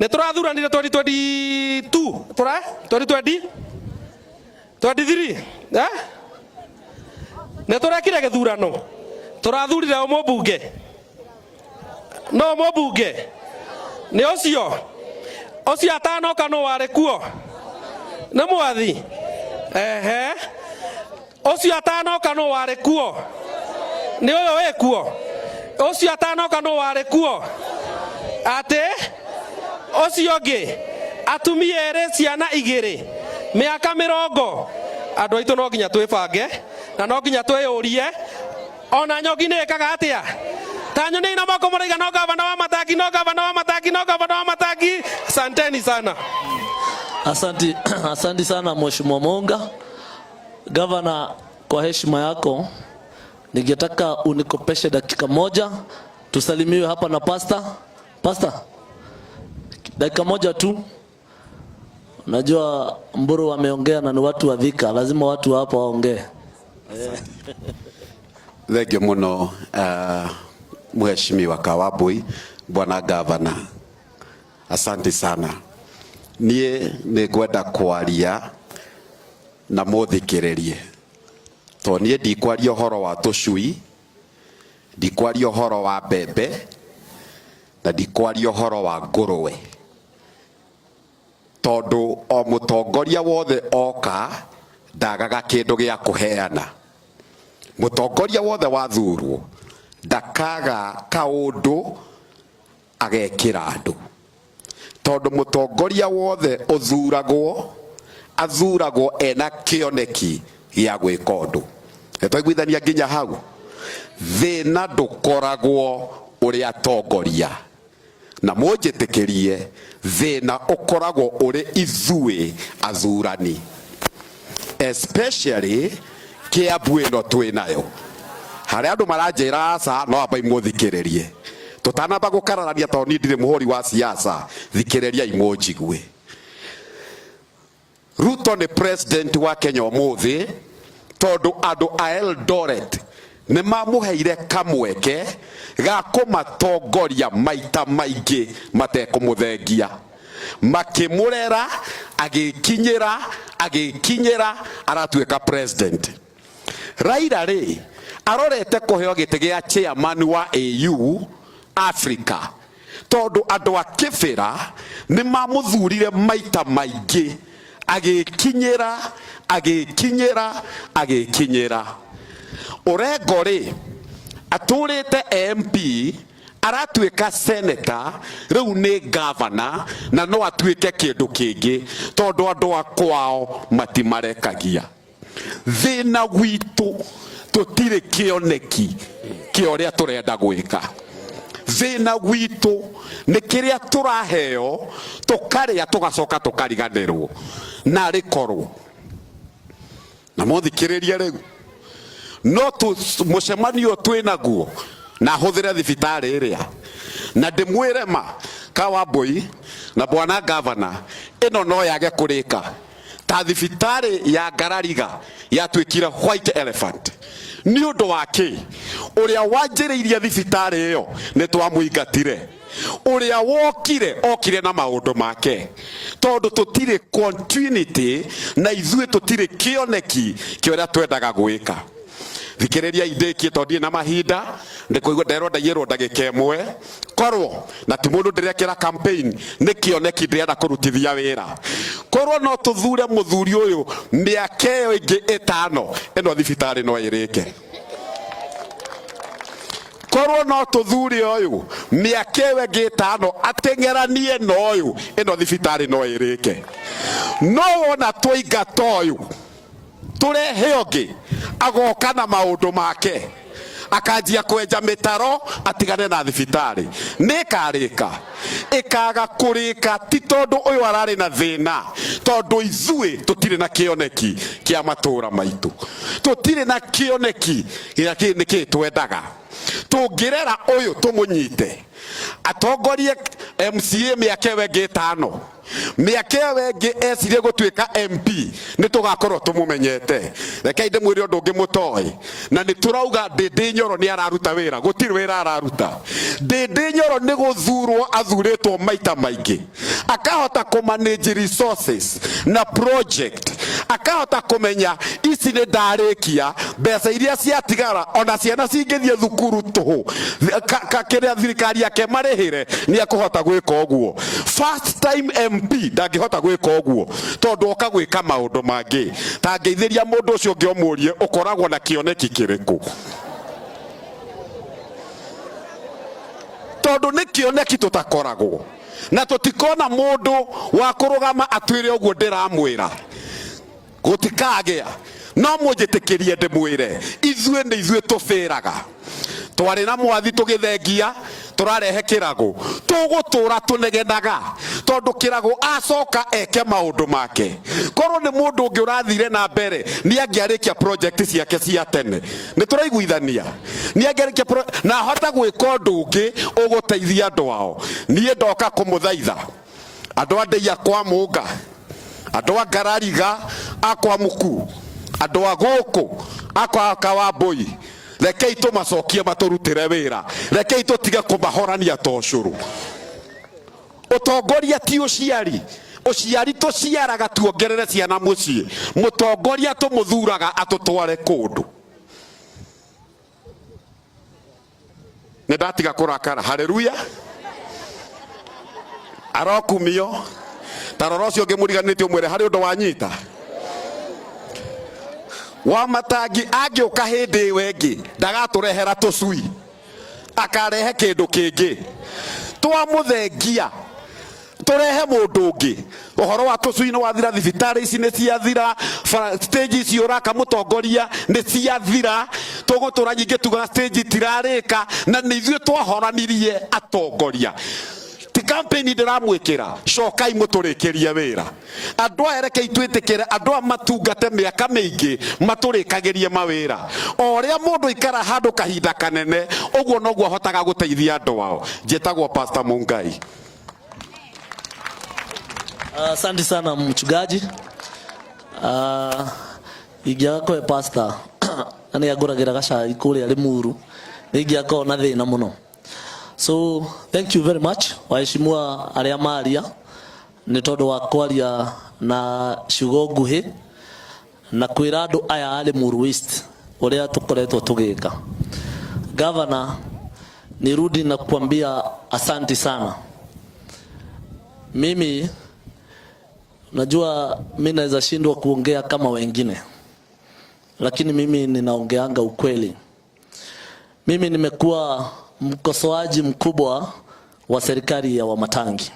Nĩ tũrathuranire 2022, tũra 2020 23, eh? Nĩ tũrekire gĩthurano, tũrathurire o mũmbunge, no mũmbunge nĩ ũcio ũcio atanoka nũ warĩ kuo? Nĩ mwathi. Ehe, ũcio atanoka nũ warĩ kuo? Nĩ ũyũ wĩ kuo. Ũcio atanoka nũ warĩ kuo? Atĩ ũcio ũngĩ, atumia erĩ, ciana igĩrĩ, mĩaka 40. Andũ aitũ, no nginya twĩbange na no nginya twĩyũrie ona nyogi nĩ ĩkaga atĩa. Ta nyoni na moko mũraiga no gavana wa Matangi, no gavana wa Matangi, no gavana wa Matangi. Asanteni sana. Asanti, asanti sana, Mheshimiwa Monga. Gavana, kwa heshima yako ningetaka unikopeshe dakika 1 tusalimiwe hapa na pasta. Pasta, dakika 1 tu. Najua Mburu wameongea na ni watu wa Thika, lazima watu hapa waongee. Thengiũ mũno, Mheshimiwa Kawambui, bwana gavana, asante sana. Niĩ nĩ ngwenda kwaria na mũthikĩrĩrie, tondũ niĩ ndikwaria ũhoro wa tũcui, ndikwaria ũhoro wa mbembe, na ndikwaria ũhoro wa ngũrũwe, tondũ o mũtongoria wothe oka ndagaga kĩndũ gĩa kũheana. Mũtongoria wothe wathurwo ndakaga kaũndũ agekĩra andũ, tondũ mũtongoria wothe ũthuragwo athuragwo ena kĩoneki gĩa gwĩka ũndũ. Nĩtwaiguithania nginya hau? Thĩna ndũkoragwo ũrĩ atongoria, na mũnjĩtĩkĩrie, thĩna ũkoragwo ũrĩ ithuĩ athurani, especially Kĩambu ĩno twĩ nayo. Harĩa andũ maranjĩra aca, no ambai mũthikĩrĩrie tũtanamba gũkararania, tondũ niĩ ndirĩ mũhũri wa siasa. Thikĩrĩriai mũnjigue. Ruto nĩ president wa Kenya ũmũthĩ tondũ andũ a Eldoret nĩ mamũheire kamweke ga kũmatongoria maita maingĩ matekũmũthengia, makĩmũrera, agĩkinyĩra agĩkinyĩra aratuĩka president. Raila rĩ, arorete kũheo gĩtĩ gĩa chairman wa AU Africa, tondũ andũ a Kĩbĩra nĩ mamũthurire maita maingĩ, agĩkinyĩra agĩkinyĩra agĩkinyĩra. Orengo rĩ, atũrĩte MP, aratuĩka senator, rĩu nĩ gavana, na no atuĩke kĩndũ kĩngĩ tondũ andũ a kwao matimarekagia. Thĩna witũ, tũtirĩ kĩoneki kĩa ũrĩa tũrenda gwĩka. Thĩna witũ nĩ kĩrĩa tũraheo, tũkarĩa, tũgacoka tũkariganĩrwo. Narĩ korwo na mũthikĩrĩrie rĩu no mũcemanio twĩ naguo na hũthĩre thibitarĩ ĩrĩa na ndĩmwĩre ma Kawambui na bwana gavana, ĩno no yage kũrĩka ta thibitarĩ ya Ngarariga yatuĩkire white elephant. Nĩ ũndũ wa kĩ? Ũrĩa wanjĩrĩirie thibitarĩ ĩyo nĩ twamũingatire. Ũrĩa wokire okire na maũndũ make, tondũ tũtirĩ continuity na ithuĩ tũtirĩ kĩoneki kĩa ũrĩa twendaga gwĩka. Thikĩrĩriai ndĩkie, tondũ ndirĩ na mahinda. Ndĩkũigua nderwo ndaiyĩrwo ndagĩka 1. Korwo na ti mũndũ ndĩrekĩra campaign, nĩ kĩoneki ndĩrenda kũrutithia wĩra. Korwo no tũthure mũthuri ũyũ mĩaka ĩyo ĩngĩ 5, ĩno thibitarĩ no ĩrĩke. Korwo no tũthure ũyũ mĩaka ĩyo ĩngĩ 5 ateng'eranie na ũyũ, ĩno thibitarĩ no ĩrĩke. No wona twaingata ũyũ, tũrehe ũngĩ, agoka na maũndũ make, akanjia kwenja mĩtaro, atigane na thibitarĩ. Nĩ ĩkarĩka? Ĩkaga kũrĩka ti tondũ ũyũ ararĩ na thĩna, tondũ ithuĩ tũtirĩ na kĩoneki kĩa matũũra maitũ, tũtirĩ na kĩoneki gĩa nĩkĩ twendaga. Tũngĩrera ũyũ, tũmũnyite atongorie MCA mĩaka ĩyo ĩngĩ 5. Mĩaka ĩyo ĩngĩ ecirie gũtuĩka MP nĩ tũgakorwo tũmũmenyete. Rekei ndĩmwĩre ũndũ ũngĩ mũtoĩ, na nĩ tũrauga Ndĩndĩ Nyoro nĩ araruta wĩra, gũtirĩ wĩra araruta. Ndĩndĩ Nyoro nĩ gũthurwo athurĩtwo maita maingĩ, akahota kũ manage resources na project, akahota kũmenya ici nĩ ndarĩkia, mbeca iria ciatigara ona ciana cingĩthiĩ thukuru tũhũ, kĩrĩa thirikari yake marĩhĩre nĩ ekũhota gwĩka ũguo. First time MP ndangĩhota gwĩka ũguo tondũ oka gwĩka maũndũ mangĩ. Tangĩithĩria mũndũ ũcio ũngĩ ũmũrie ũkoragwo na kĩoneki kĩrĩkũ, tondũ nĩ kĩoneki tũtakoragwo na tũtikona mũndũ wa kũrũgama atwĩre ũguo ndĩramwĩra gũtikagĩa. No mũnjĩtĩkĩrie ndĩmwĩre ithuĩ nĩ ithuĩ tũbĩraga. Twarĩ na mwathi tũgĩthengia tũrarehe kĩrago, tũgũtũra tũnegenaga tondũ kĩrago acoka eke maũndũ make. Korwo nĩ mũndũ ũngĩ ũrathire na mbere nĩ angĩarĩkia project ciake cia tene. Nĩ tũraiguithania, nĩ angĩarĩkia na ahota gwĩka ũndũ ũngĩ ũgũteithia andũ ao. Niĩ ndoka kũmũthaitha andũ a Ndeiya kwa Mũnga, andũ a Ngarariga a kwa Muku, andũ a gũkũ a kwa Kawambui, rekei tũmacokie matũrutĩre wĩra, rekei tũtige kũmahorania ta ũcũrũ. Ũtongoria ti ũciari, ũciari tũciaraga tuongerere ciana mũciĩ, mũtongoria tũmũthuraga atũtware kũndũ. Nĩ ndatiga kũrakara. Haleluya, arokumio. Ta rora ũcio ũngĩ mũriganĩtie ũmwĩre harĩ ũndũ wanyita wa matangi. Angĩũka hĩndĩ ĩyo ĩngĩ ndagatũrehera tũcui, akarehe kĩndũ kĩngĩ. Twamũthengia tũrehe mũndũ ũngĩ. Ũhoro wa tũcui nĩ wathira, thibitarĩ ici nĩ ciathira, stage ici ũraka mũtongoria nĩ ciathira. Tũgũtũra nyingĩ tugaga stage itirarĩka, na nĩ ithuĩ twahoranirie atongoria. Ti campaign ndĩramwĩkĩra, cokai mũtũrĩkĩrie wĩra. Andũ aya rekei twĩtĩkĩre andũ aya matungate mĩaka mĩingĩ matũrĩkagĩrie mawĩra. O ũrĩa mũndũ aikara handũ kahinda kanene ũguo noguo ahotaga gũteithia andũ ao. Njĩtagwo Pastor Mungai. Asante sana mchungaji. Ingĩaga kũhe pastor na nĩ angũragĩra gacai kũrĩa Limuru, nĩ ingĩakorwo na thĩna mũno. So thank you very much waheshimiwa arĩa maria nĩ tondũ wa kwaria na ciugo nguhĩ na kwĩra andũ aya a Limuru West ũrĩa tũkoretwo tũgĩka. Governor, nirudi na kuambia asanti sana. Mimi najua mi naweza shindwa kuongea kama wengine, lakini mimi ninaongeanga ukweli. Mimi nimekuwa mkosoaji mkubwa wa serikali ya Wamatangi,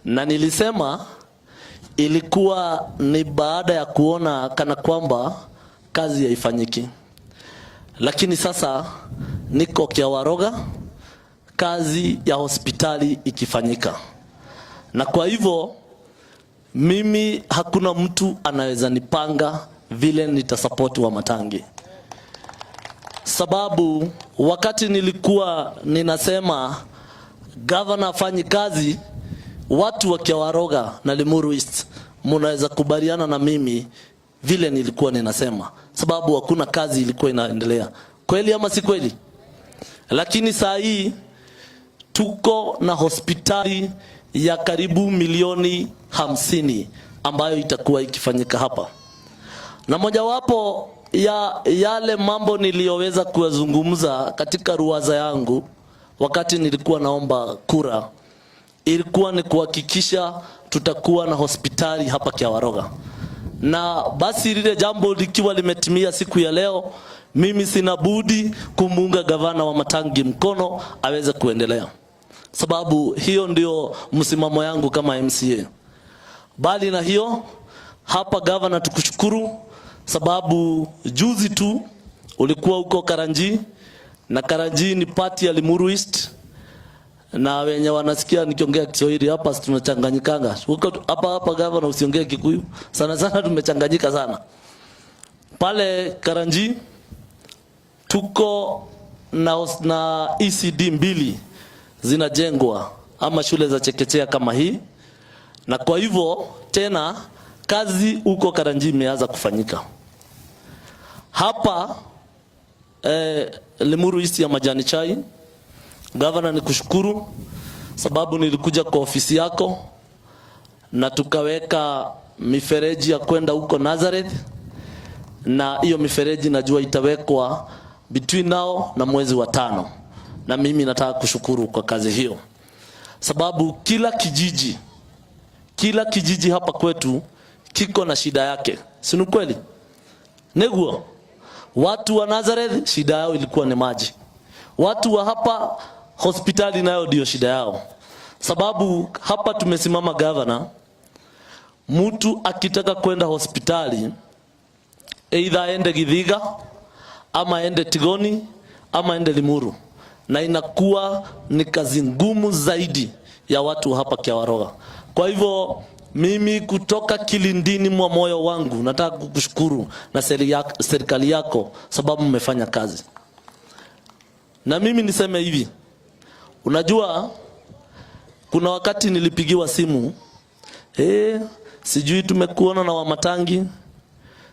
na nilisema ilikuwa ni baada ya kuona kana kwamba kazi haifanyiki, lakini sasa niko Kiawaroga, kazi ya hospitali ikifanyika, na kwa hivyo mimi hakuna mtu anaweza nipanga vile nitasupport Wamatangi, sababu wakati nilikuwa ninasema governor afanyi kazi, watu wa Kiawaroga na Limuru East mnaweza kubaliana na mimi vile nilikuwa ninasema, sababu hakuna kazi ilikuwa inaendelea. Kweli ama si kweli? Lakini saa hii tuko na hospitali ya karibu milioni 50 ambayo itakuwa ikifanyika hapa, na mojawapo ya yale mambo niliyoweza kuyazungumza katika ruwaza yangu wakati nilikuwa naomba kura ilikuwa ni kuhakikisha tutakuwa na hospitali hapa Kiawaroga. Na basi lile jambo likiwa limetimia siku ya leo, mimi sina budi kumuunga gavana wa Matangi mkono aweze kuendelea, sababu hiyo ndio msimamo yangu kama MCA. Bali na hiyo, hapa gavana, tukushukuru sababu juzi tu ulikuwa huko Karanji, na Karanji ni party ya Limuru East, na wenye wanasikia nikiongea Kiswahili hapa tunachanganyikanga huko hapa hapa. Gavana, usiongee Kikuyu sana sana, tumechanganyika sana pale Karanji. Tuko na ECD mbili zinajengwa ama shule za chekechea kama hii. Na kwa hivyo tena kazi huko Karanji imeanza kufanyika. Hapa Limuru East ya majani chai, gavana, nikushukuru sababu nilikuja kwa ofisi yako na tukaweka mifereji ya kwenda huko Nazareth, na hiyo mifereji najua itawekwa between now na mwezi wa 5, na mimi nataka kushukuru kwa kazi hiyo, sababu kila kijiji hapa kwetu kiko na shida yake, si ni kweli? Neguo watu wa Nazareth shida yao ilikuwa ni maji, watu wa hapa hospitali nayo ndio shida yao, sababu hapa tumesimama governor, mtu akitaka kwenda hospitali either aende Githiga ama aende Tigoni ama aende Limuru, na inakuwa ni kazi ngumu zaidi ya watu hapa Kiawaroga. Kwa hivyo mimi kutoka kilindini mwa moyo wangu nataka kukushukuru na serikali yako sababu mmefanya kazi. Na mimi niseme hivi, unajua kuna wakati nilipigiwa simu, sijui tumekuona na Wamatangi,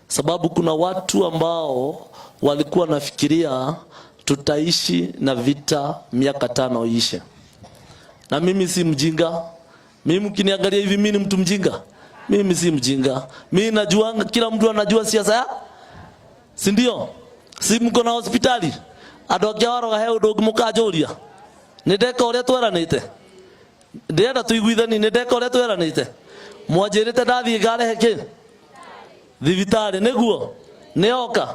sababu kuna watu ambao walikuwa nafikiria tutaishi na vita miaka 5 ishe. Na mimi si mjinga. Mimi mkiniangalia hivi mimi ni mtu mjinga? Mimi si mjinga. Mimi najua, kila mtu anajua siasa ya? Si ndio? Si mko na hospitali? Andũ angĩ waroga he ũndũ mũkanjũria. Nĩ ndeka ũrĩa tweranĩte. Ndĩrenda tũiguithanie, nĩ ndeka ũrĩa tweranĩte. Mwanjĩrĩte ndathiĩ ngarehe kĩ? Thibitarĩ, nĩguo? Nĩoka?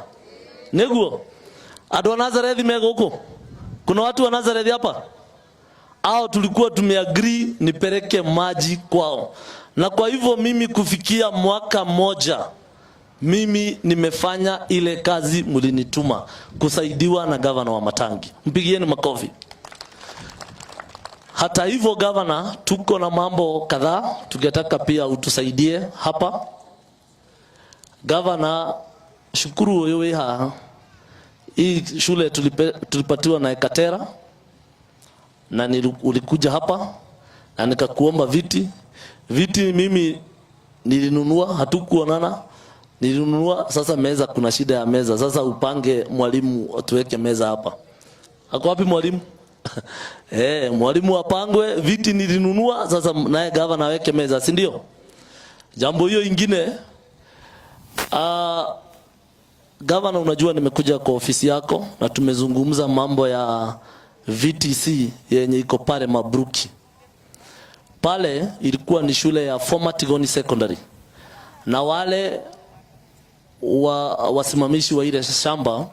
Nĩguo? Andũ a Nazarethi me gũkũ? Kuna watu wa Nazarethi hapa? Hao tulikuwa tumeagree nipeleke maji kwao. Na kwa hivyo mimi kufikia mwaka moja mimi nimefanya ile kazi mlinituma kusaidiwa na gavana wa Matangi. Mpigieni makofi. Hata hivyo gavana, tuko na mambo kadhaa tungetaka pia utusaidie hapa. Gavana, shukuru wewe haha. Hii shule tulipatiwa na Ekatera, na ulikuja hapa na nikakuomba viti. Viti mimi nilinunua, hatukuonana. Nilinunua, sasa meza, kuna shida ya meza. Sasa upange mwalimu tuweke meza hapa. Ako wapi mwalimu? Mwalimu apangwe, viti nilinunua, sasa naye gavana aweke meza, si ndio? Jambo hiyo ingine, gavana, unajua nimekuja kwa ofisi yako na tumezungumza mambo ya VTC yenye iko pale Mabruki. Pale ilikuwa ni shule ya former Tigoni Secondary. Na wale wasimamishi wa ile shamba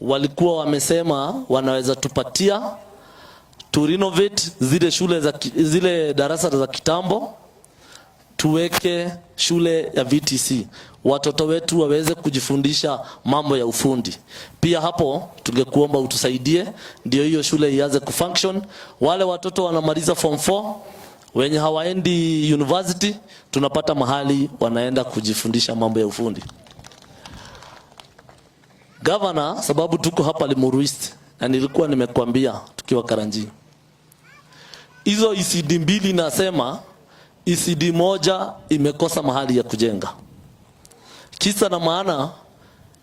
walikuwa wamesema wanaweza tupatia tu renovate zile shule za zile darasa za kitambo, tuweke shule ya VTC, watoto wetu waweze kujifundisha mambo ya ufundi. Pia hapo tungekuomba utusaidie ndio hiyo shule ianze kufunction. Wale watoto wanamaliza form 4 wenye hawaendi university, tunapata mahali wanaenda kujifundisha mambo ya ufundi. Governor, sababu tuko hapa Limuru East na nilikuwa nimekuambia tukiwa Karanji, hizo ECD 2 nasema ECD 1 imekosa mahali ya kujenga. Kisa na maana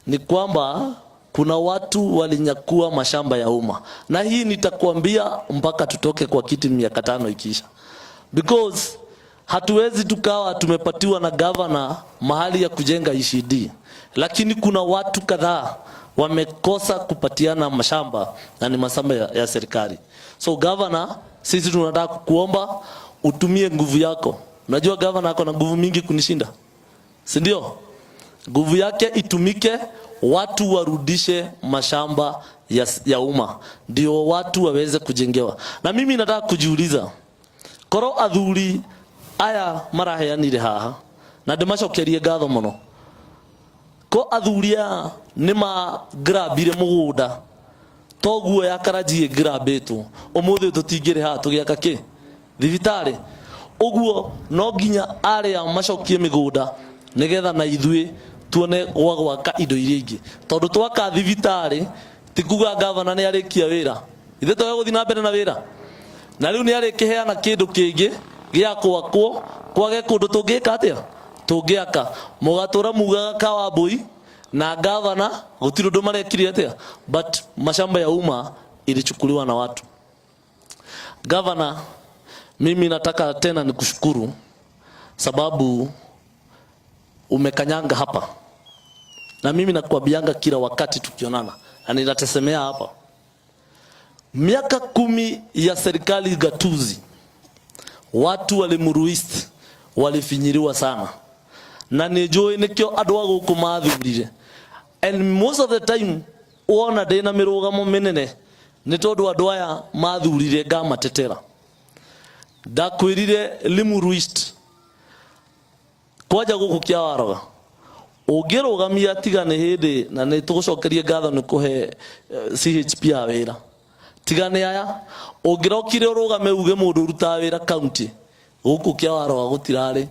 ni kwamba kuna watu walinyakua mashamba ya umma, na hii nitakwambia mpaka tutoke kwa kiti miaka 5 ikiisha, because hatuwezi tukawa tumepatiwa na governor mahali ya kujenga ECD, lakini kuna watu kadhaa wamekosa kupatiana mashamba na ni mashamba ya serikali. So governor, sisi tunataka kukuomba utumie nguvu yako. Unajua governor ako na nguvu mingi kunishinda, si ndio? Nguvu yake itumike, watu warudishe mashamba ya umma ndio watu waweze kujengewa. Na mimi nataka kujiuliza, koro athuri aya maraheanire haha na ndimacokerie ngatho muno, ko athuri aya ni magrabire mugunda toguo ya Karanji ĩngrabĩtwo ũmũthĩ tũtingĩrĩ haha tũgĩaka kĩ thibitarĩ. Ũguo no nginya arĩa macokie mĩgũnda nĩgetha na ithuĩ tuone gwa gwaka indo iria ingĩ, tondũ twaka thibitarĩ ti kuga gavana nĩ arĩkia wĩra, ithuĩ twage gũthiĩ na mbere na wĩra, na rĩu nĩ arĩkĩheana kĩndũ kĩngĩ gĩa gwakwo Kwage kundu tungika atia tungiaka mugatura mugaga Kawambui na gavana gutiri undu marekire atia, but mashamba ya umma ilichukuliwa na watu. Gavana, mimi nataka tena nikushukuru sababu umekanyanga hapa, na mimi nakuambianga kila wakati tukionana, na ninatesemea hapa, miaka 10 ya serikali gatuzi, watu wa Limuru East walifinyiriwa sana, na nĩ njũĩ nĩkĩo andũ a gũkũ mathurire. And most of the time wona ndĩna mĩrũgamo mĩnene nĩ tondũ andũ aya mathurire ngamatetera. Ndakwĩrire Limuru East kwanja gũkũ Kĩawaroga ũngĩrũgamia tiga nĩ hĩndĩ na nĩ tũgũcokerie ngatho nĩ kũhe CHP ya wĩra, tiga nĩ aya ũngĩrokire ũrũgame uge mũndũ ũrutaga wĩra county gũkũ Kĩawaroga gũtirarĩ,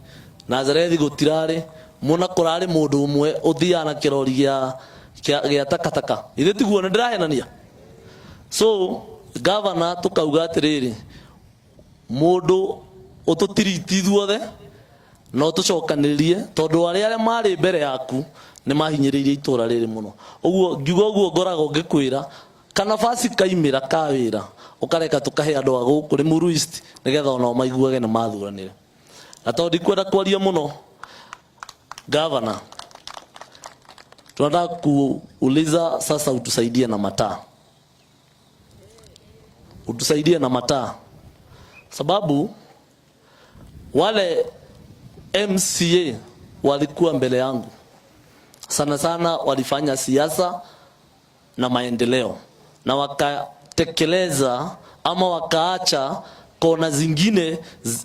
Nazarethi gũtirarĩ, mũna kũrarĩ mũndũ ũmwe ũthiaga na kĩrori gĩa takataka. Ithe tiguo nĩ ndĩrahenania? So governor tukauga atiriri, mũndũ ũtũtiriti ithuothe no tũcokanĩrĩrie tondũ arĩa marĩ mbere yaku nĩ mahinyĩrĩirie itũra rĩrĩ mũno. Ũguo ngiuga ũguo ngoragwo ngĩkwĩra kanabasi kaimĩra ka wĩra ũkareka tũkahe andũ a gũkũ Limuru East nĩgetha onao maiguage nĩ mathuranire. Na tondũ ndikwenda kwaria mũno, Governor, tunataka kuuliza sasa utusaidie na mataa. Utusaidie na mataa. Sababu wale MCA walikuwa mbele yangu sana sana, walifanya siasa na maendeleo na wakatekeleza ama wakaacha kona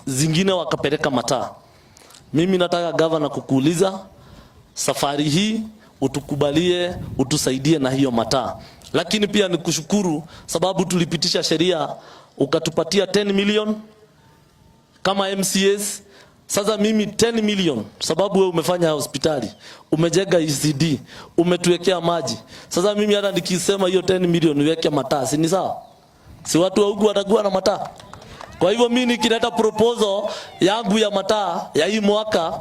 zingine wakapeleka mataa. Mimi nataka gavana kukuuliza safari hii utukubalie, utusaidie na hiyo mataa. Lakini pia nikushukuru sababu tulipitisha sheria ukatupatia 10 million kama MCAs. Sasa mimi 10 million sababu wewe umefanya hospitali, umejenga ECD, umetuwekea maji. Sasa mimi hata nikisema hiyo 10 million niweke mataa, si ni sawa? Si watu wa huku watakuwa na mataa? Kwa hivyo mimi nikileta proposal yangu ya mataa ya hii mwaka,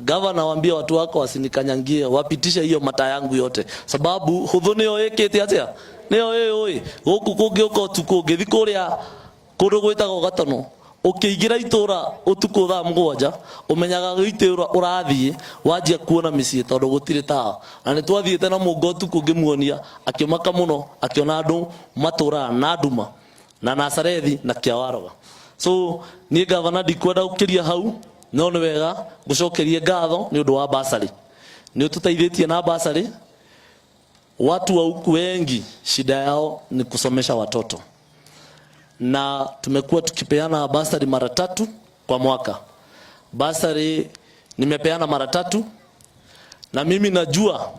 governor waambie watu wako wasinikanyangie, wapitishe hiyo mataa yangu yote. Sababu huthu niyo ikite atia? Niyo ĩĩ gũkũ kũngĩ ũka ũtukũ ũngĩthiĩ kũrĩa kũndũ gwĩtagwo Gatono, ũkĩingĩra itũra ũtukũ thaa 7 ũmenyaga itũra ũrathiĩ wanjia kuona mĩciĩ tondũ gũtirĩ tawa. Na nĩ twathiĩte na mũngo ũtukũ ngĩmuonia, akĩmaka mũno, akĩona andũ matũraga na nduma na Nazarethi na Kĩawaroga. So niĩ gavana ndikwenda gũkĩria hau, no nĩ wega ngũcokerie ngatho nĩ ũndũ wa basari. Nĩ ũtũteithĩtie na basari. Watu wa huku wengi shida yao ni kusomesha watoto, na tumekuwa tukipeana basari mara 3 kwa mwaka. Basari nimepeana mara 3, na mimi najua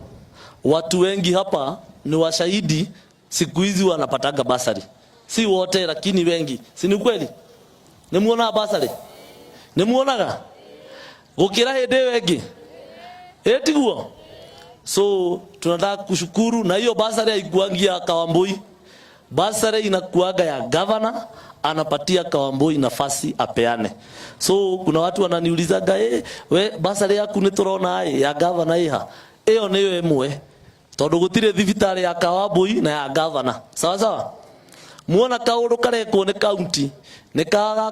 watu wengi hapa ni washahidi, siku hizi wanapataga basari. Si wote lakini wengi. Si ni kweli? Nimuona basari? Nimuonaga? Gukira hindi wengi? Etiguo? So tunataka kushukuru, na hiyo basari haikuangi ya Kawambui. Basari inakuaga ya governor, anapatia Kawambui nafasi apeane. So kuna watu wananiulizaga, we basari yaku ni turona ya governor iha. Iyo niyo imwe. Tondu gutire thibitari ya Kawambui na ya governor. Sawa sawa? Muona kaundu karekwo ni county, ni kaga